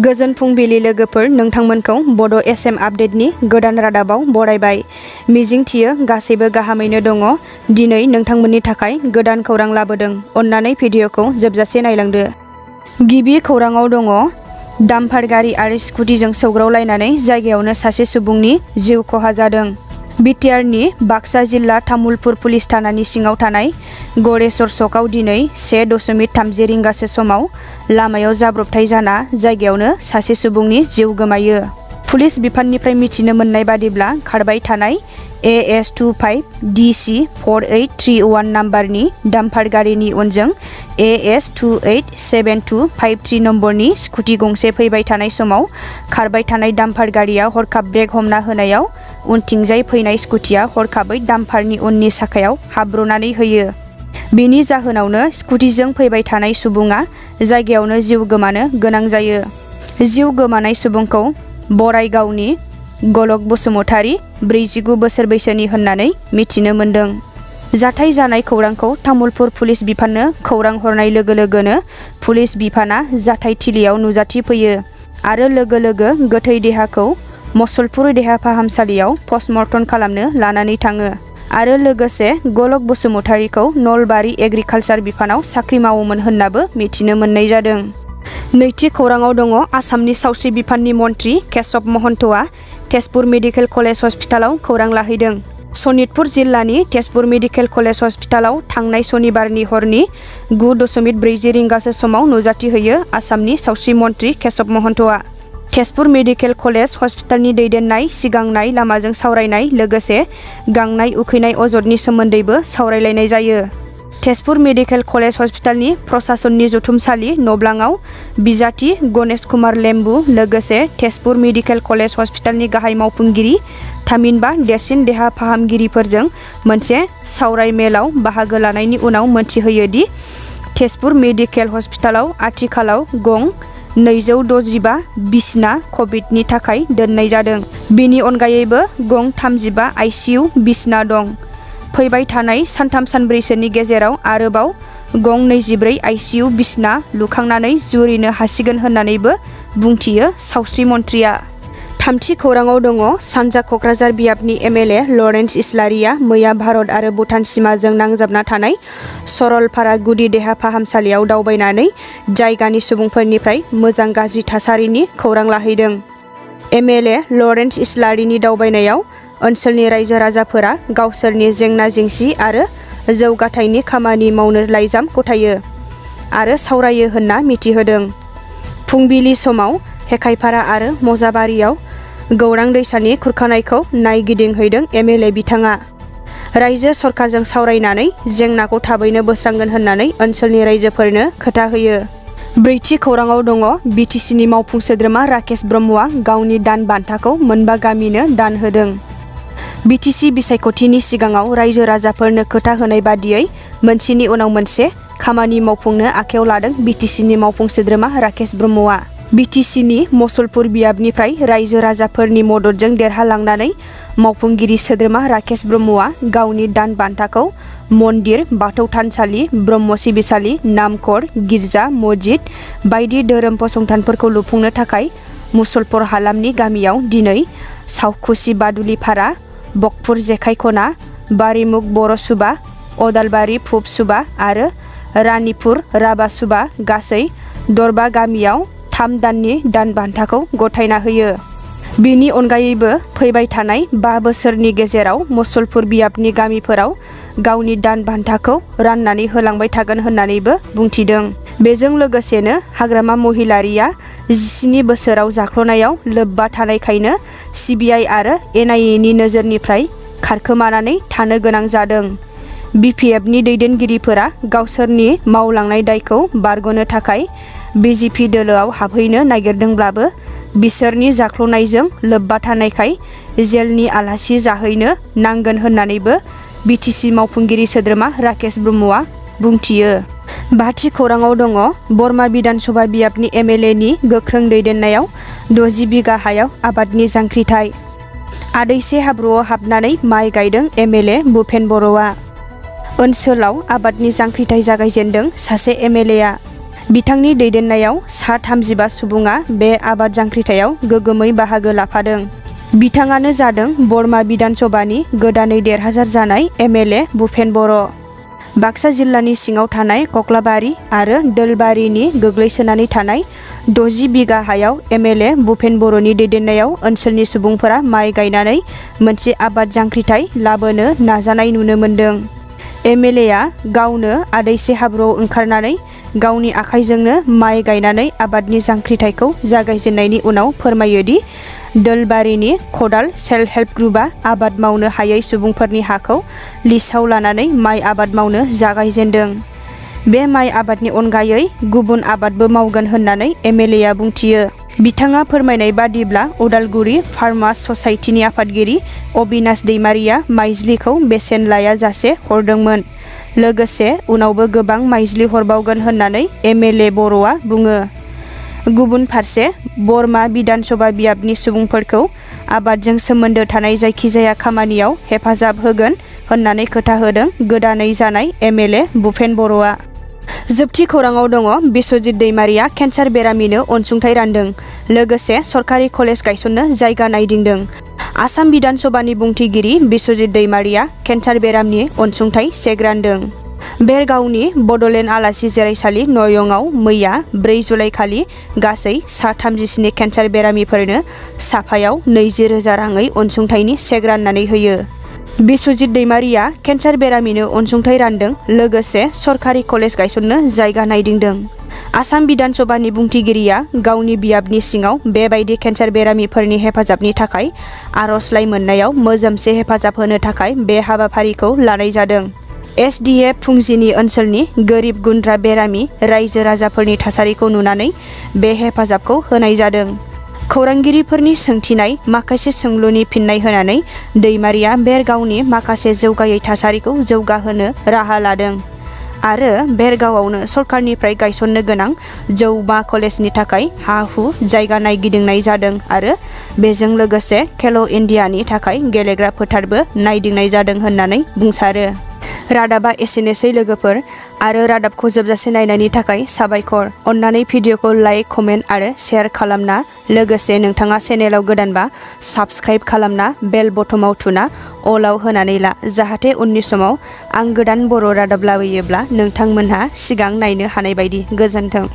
गोजोन फुंबिलि लोगोफोर, नोंथांमोनखौ बड' SM आपडेटनि गोदान रादाबाव बरायबाय। मिजिंथियो गासैबो गाहामैनो दङ। दिनै नोंथांमोननि थाखाय गोदान खौरां लाबोदों। अन्नानै भिडिअखौ जोबजासे नायलांदो। गिबि खौराङाव दङ, डाम्पार गारि आरो स्कुटिजों सौग्रावलायनानै जायगायावनो सासे सुबुंनि जिउ खहा जादों। BTR नि बाक्सा जिल्ला तामुलपुर पुलिस थानानि सिङाव थानाय गरेस्वर सकआव दिनै 1:30 रिंगासो समाव लामायाव जाब्रबथाय जाना जायगायावनो सासे सुबुंनि जिउ गोमायो। पुलिस बिफाननिफ्राय मिथिनो मोननाय बादिब्ला खारबाय थानाय AS25 DC 4831 नाम्बारनि डाम्पार गारिनि उनजों AS287253 नम्बरनि स्कुटि गंसे फैबाय थानाय समाव खारबाय थानाय डाम्पार गारिया हरखाब ब्रेक हमना होनायाव उनथिंजाय फैनाय स्कुटिया हरखाबै डाम्पारनि उननि साखायाव हाब्र'नानै होयो। बेनि जाहोनावनो स्कुटिजों फैबाय थानाय सुबुङा जायगायावनो जिउ गोमानो गोनां जायो। जिउ गोमानाय सुबुंखौ बराइगावनि गलक बसुमतारी 49 बोसोर बैसोनि होननानै मिथिनो मोन्दों। जाथाय जानाय खौरांखौ तामुलपुर पुलिस बिफाननो खौरां हरनाय लोगो लोगोनो पुलिस बिफाना जाथाय थिलियाव नुजाथिफैयो आरो लोगो लोगो गोथै देहाखौ मसलपुर देहा फाहामसालियाव पस्टमर्टम खालामनो लानानै थाङो आरो लोगोसे गलक बसुमतारीखौ नलबारि एग्रिकालसार बिफानाव साख्रि मावोमोन होननाबो मिथिनो मोननाय जादों। नैथि खौराङाव दङ, आसामनि सावस्रि बिफाननि मन्त्रि केशव महन्तआ तेजपुर मेडिकेल कलेज हस्पिटालाव खौरां लाहैदों। सनितपुर जिल्लानि तेजपुर मेडिकेल कलेज हस्पिटालाव थांनाय सनिबारनि हरनि 9:40 रिंगासो समाव नुजाथिहैयो आसामनि सावस्रि मन्त्रि केशव महन्तआ। तेजपुर मेडिकेल कलेज हस्पिटालनि दैदेननाय, सिगांनाय लामाजों सावरायनाय लोगोसे गांनाय उखैनाय अजदनि सोमोन्दैबो सावरायलायनाय जायो। तेजपुर मेडिकेल कलेज हस्पिटालनि प्रशासननि जथुमसालि नब्लाङाव बिजाथि गणेश कुमार लेम्बु लोगोसे तेजपुर मेडिकेल कलेज हस्पिटालनि गाहाय मावफुंगिरि थामहिनबा देरसिन देहा फाहामगिरिफोरजों मोनसे सावराय मेलाव बाहागो लानायनि उनाव मोनथिहोयो दि तेजपुर मेडिकेल हस्पिटालाव आथिखालाव गं 265 बिसना कभिडनि थाखाय दोननाय जादों। बेनि अनगायैबो गं 35 ICU बिसना दं। फैबाय थानाय सानथाम सानब्रैसोनि गेजेराव आरोबाव गं 24 ICU बिसना लुखांनानै जुरिनो हासिगोन होननानैबो बुंथियो सावस्रि मन्थ्रिया। थामथि खौराङाव दङ, सानजा क'क्राझार बियाबनि MLA लरेन्स इस्लारिया मैया भारत आरो भुटान सिमाजों नांजाबना थानाय सरलपारा गुदि देहा फाहामसालियाव दावबायनानै जायगानि सुबुंफोरनिफ्राय मोजां गाज्रि थासारिनि खौरां लाहैदों। MLA लरेन्स इस्लारिनि दावबायनायाव ओनसोलनि रायजो राजाफोरा गावसोरनि जेंना जेंसि आरो जौगाथायनि खामानि मावनो लाइजाम गथायो आरो सावरायो होनना मिथिहोदों। फुंबिलि समाव हेखायपारा आरो मजाबारियाव गौरां दैसानि खुरखानायखौ नायगिदिंहैदों MLA बिथाङा। रायजो सरकारजों सावरायनानै जेंनाखौ थाबैनो बोस्रांगोन होननानै ओनसोलनि रायजोफोरनो खोथा होयो। ब्रैथि खौराङाव दङ, BTCनि मावफुं सोद्रोमा राकेश ब्रह्मआ गावनि दान बान्थाखौ मोनबा गामिनो दान होदों। BTC बिसायख'थिनि सिगाङाव रायजो राजाफोरनो खोथा होनाय बादियै मोनसेनि उनाव मोनसे खामानि मावफुंनो आखायाव लादों BTCनि मावफुं सोद्रोमा राकेश ब्रह्मआ। BTCनि मसलपुर बियाबनिफ्राय रायजो राजाफोरनि मददजों देरहालांनानै मावफुंगिरि सोद्रोमा राकेश ब्रह्मआ गावनि दान बान्थाखौ मन्दिर, बाथौ थानसालि, ब्रह्म सिबिसालि, नामघर, गिर्जा, मस्जिद बायदि धोरोम फसंथानफोरखौ लुफुंनो थाखाय मुसलपुर हालामनि गामियाव दिनै सावखुसि बादुलिपारा, बकफुर जेखाइखना, बारिमुग बर' सुबा, अदालबारि फुब सुबा आरो रानिपुर राभा सुबा गासै दरबा गामियाव 3 दाननि दान बान्थाखौ गथायना होयो। बेनि अनगायैबो फैबाय थानाय 5 बोसोरनि गेजेराव मुसलपुर बियाबनि गामिफोराव गावनि दान बान्थाखौ राननानै होलांबाय थागोन होननानैबो बुंथिदों। बेजों लोगोसेनो हाग्रामा महिलारिया 17 बोसोराव जाख्ल'नायाव लोब्बा थानायखायनो CBI आरो NIA नि नोजोरनिफ्राय खारखोमानानै थानो गोनां जादों। BPFनि दैदेनगिरिफोरा गावसोरनि मावलांनाय दायखौ बारग'नो थाखाय BJP दोलोआव हाबहैनो नागिरदोंब्लाबो बिसोरनि जाख्ल'नायजों लोब्बा थानायखाय जेलनि आलासि जाहैनो नांगोन होननानैबो BTC मावफुंगिरि सोद्रोमा राकेश ब्रह्मआ बुंथियो। बाथि खौराङाव दङ, बरमा बिधानसभा बियाबनि MLA नि गोख्रों दैदेननायाव 60 बिगा हायाव आबादनि जांख्रिथाय। आदैसे हाब्रुआव हाबनानै माइ गायदों MLA भुपेन बर'आ। ओनसोलाव आबादनि जांख्रिथाय जागायजेनदों सासे MLAआ। बिथांनि दैदेननायाव सा 35 सुबुङा बे आबाद जांख्रिथायाव गोगोमै बाहागो लाफादों। बिथाङानो जादों बरमा बिधान सभानि गोदानै देरहासार जानाय MLA भुपेन बर'। बाक्सा जिल्लानि सिङाव थानाय कक्लाबारि आरो दोलबारिनि गोग्लैसोनानै थानाय 60 बिगा हायाव MLA भुपेन बर'नि दैदेननायाव ओनसोलनि सुबुंफोरा माइ गायनानै मोनसे आबाद जांख्रिथाय लाबोनो नाजानाय नुनो मोन्दों। MLAआ गावनो आदैसे हाब्रुआव ओंखारनानै गावनि आखाइजोंनो माइ गायनानै आबादनि जांख्रिथायखौ जागायजेननायनि उनाव फोरमायोदि दोलबारिनि खदाल सेल्फ हेल्प ग्रुपआ आबाद मावनो हायै सुबुंफोरनि हाखौ लिस्टआव लानानै माइ आबाद मावनो जागायजेनदों। बे माइ आबादनि अनगायै गुबुन आबादबो मावगोन होननानै MLAआ बुंथियो। बिथाङा फोरमायनाय बादिब्ला उदालगुरि फार्मार्स ससाइटिनि आफादगिरि अबिनाश दैमारिया माइज्लिखौ बेसेन लायाजासे हरदोंमोन। लोगोसे उनावबो गोबां माइज्लि हरबावगोन होननानै MLA बर'आ बुङो। गुबुन फारसे बरमा बिधान सभा बियाबनि सुबुंफोरखौ आबादजों सोमोन्दो थानाय जायखिजाया खामानियाव हेफाजाब होगोन होननानै खोथा होदों गोदानै जानाय MLA भुपेन बर'आ। जोबथि खौराङाव दङ बिस्वजित दैमारिया केन्सार बेरामिनो अनसुंथाइ रानदों। लोगोसे सरकारि कलेज गायसननो जायगा नायदिंदों। आसाम बिधान सभानि बुंथिगिरि बिस्वजित दैमारिया केन्सार बेरामनि अनसुंथाइ चेक रानदों। बेरगावनि बड'लेण्ड आलासि जिरायसालि नयंआव मैया 4 जुलाइ खालि गासै सा 37 केन्सार बेरामिफोरनो साफायाव 20,000 राङै अनसुंथाइनि चेक राननानै होयो। बिस्वजित दैमारिया केन्सार बेरामिनो अनसुंथाइ रानदों। लोगोसे सरकारि कलेज गायसननो जायगा नायदिंदों। आसाम बिधान सभानि बुंथिगिरिया गावनि बियाबनि सिङाव बेबायदि केन्सार बेरामिफोरनि हेफाजाबनि थाखाय आर'जलाइ मोननायाव मोजोमसे हेफाजाब होनो थाखाय बे हाबाफारिखौ लानाय जादों। SDF फुंजिनि ओनसोलनि गोरिब गुन्द्रा बेरामि रायजो राजाफोरनि थासारिखौ नुनानै बे हेफाजाबखौ होनाय जादों। खौरांगिरिफोरनि सोंथिनाय माखासे सोंलुनि फिन्नाय होनानै दैमारिया बेरगावनि माखासे जौगायै थासारिखौ जौगाहोनो राहा लादों आरो बेरगावआवनो सरकारनिफ्राय गायसननो गोनां 12 कलेजनि थाखाय हा-हु जायगा नायगिदिंनाय जादों आरो बेजों लोगोसे खेल' इन्डियानि थाखाय गेलेग्रा फोथारबो नायदिंनाय जादों होननानै बुंसारो। रादाबा एसेनोसै लोगोफोर, आरो रादाबखौ जोबजासे नायनायनि थाखाय साबायखर। अन्नानै भिडिअखौ लाइक, कमेन्ट आरो शेयार खालामना, लोगोसे नोंथाङा चेनेलाव गोदानबा साबस्क्राइब खालामना बेल बटमाव थुना अलाव होनानै ला, जाहाथे उननि समाव आं गोदान बर' रादाब लाबोयोब्ला नोंथांमोनहा सिगां नायनो हानाय बायदि। गोजोन्थों।